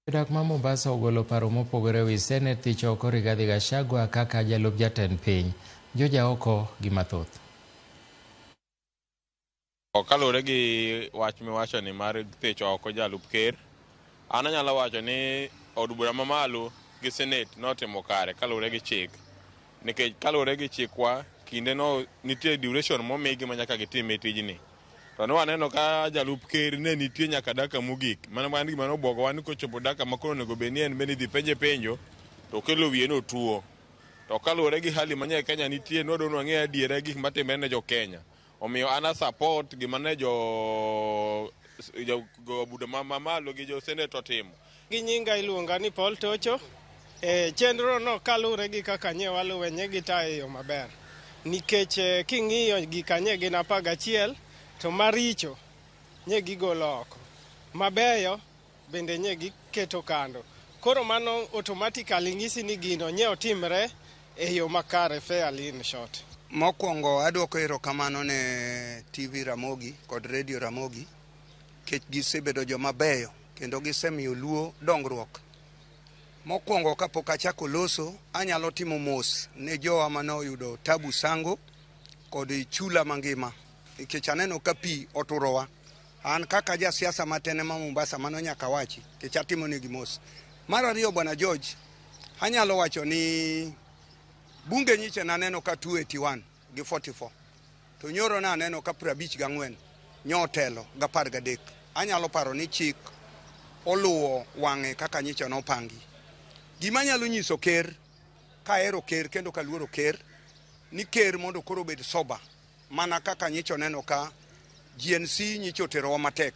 Jodak ma Mombasa ogolo paro mopogore ewi Senet thicho oko Rigathi Gachagua kaka jalup jatend piny. George Aoko gi mathoth. Kaluwore gi wach miwacho ni mar thicho oko jalup ker, an anyalo wacho ni od bura mamalo gi Senate notimo kare kaluwore gi chik. Nikech kaluwore gi chikwa, kinde no nitie duration momigi ma nyaka gitime tijni. To ne waneno ka jalup ker ne nitie nyaka dakika mogik. Mano mano gima nobwogowa ni kochopo dakika ma koro onego bed ni en bende idhi penje penjo, to okelo wiye ni otuo. To kaluwore gi hali ma nye Kenya nitie, nwadwa ni wang'e adiera gik matimre ne jo Kenya. Omiyo an a support gima ne jo bura mamalo gi jo Senate otimo. Gi nyinga iluonga ni Paul Tocho. E chenro no kaluwore gi kaka nye waluwe nye gitaye e yo maber. Nikech king'iyo gika nye gin 11 to maricho nye gigolo oko. Mabeyo bende nye giketo kando. Koro mano automatically nyisi ni gino nye otimre e yo makare, fairly in short. Mokwongo adwoko erokamano ne TV Ramogi kod Radio Ramogi nikech gisebedo joma beyo kendo gisemiyo Luo dongruok. Mokwongo kapok achako loso, anyalo timo mos ne jowa mane oyudo tabu Sango kod chula mangima nikech aneno ka pi oturowa. An kaka jasiasa matene ma Mombasa mano nyaka wachi nikech atimo negi mos. Mar ariyo bwana George, anyalo wacho ni bunge nyicha naneno ka 281 gi 44 to nyoro naneno ka 54 nyotelo gi 13. Anyalo paro ni chik oluwo wang'e kaka nyicha nopangi. Gima anyalo nyiso ker, kahero ker kendo kaluoro ker, ni ker mondo koro obed sober mana kaka nyicha oneno ka GNC nyicha oterowa matek.